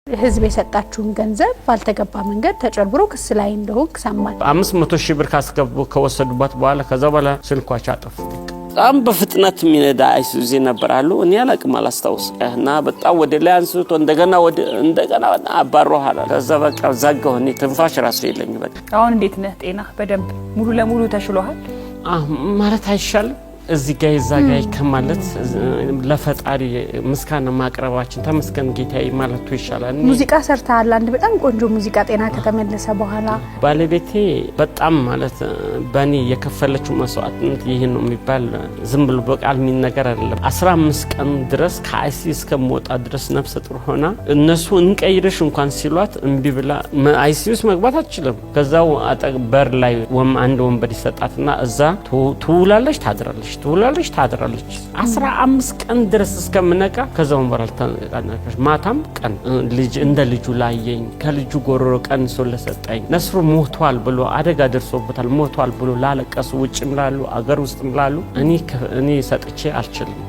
ህዝብ የሰጣችሁን ገንዘብ ባልተገባ መንገድ ተጨርብሮ ክስ ላይ እንደሆንክ ሰማን። 500,000 ብር ካስገቡ ከወሰዱባት በኋላ ከዛ በኋላ ስልኳቸው አጠፉ። በጣም በፍጥነት የሚነዳ አይሱዚ ነበር አሉ። እኔ አላቅም፣ አላስታውስ እና በጣም ወደ ላይ አንስቶ እንደገና ወደ እንደገና አባሮሃል። ከዛ በቃ ዘጋሁ። እኔ ትንፋሽ ራሱ የለኝ። በቃ አሁን እንዴት ነህ? ጤና በደንብ ሙሉ ለሙሉ ተሽሎሃል? ማለት አይሻልም? እዚህ ጋ እዛ ጋ ከማለት ለፈጣሪ ምስጋና ማቅረባችን ተመስገን ጌታዬ ማለቱ ይሻላል። ሙዚቃ ሰርተሃል። አንድ በጣም ቆንጆ ሙዚቃ ጤና ከተመለሰ በኋላ። ባለቤቴ በጣም ማለት በእኔ የከፈለችው መስዋዕትነት ይህ ነው የሚባል ዝም ብሎ በቃል የሚነገር አይደለም። 15 ቀን ድረስ ከ ICU እስከምወጣ ድረስ ነፍሰ ጡር ሆና እነሱ እንቀይርሽ እንኳን ሲሏት እምቢ ብላ ICU ውስጥ መግባት አትችልም። ከዛው በር ላይ አንድ ወንበር ይሰጣትና እዛ ትውላለች፣ ታድራለች፣ ትውላለች፣ ታድራለች። 15 ቀን ድረስ እስከምነቃ ከዛ ወንበር አልተነቃነቀች። ማታም ቀን ልጅ እንደ ልጁ ላየኝ፣ ከልጁ ጎሮሮ ቀንሶ ለሰጠኝ፣ ነስሩ ሞቷል ብሎ አደጋ ደርሶበታል ሞቷል ብሎ ላለቀሱ ውጭም ላሉ አገር ውስጥም ላሉ እኔ ሰጥቼ አልችልም።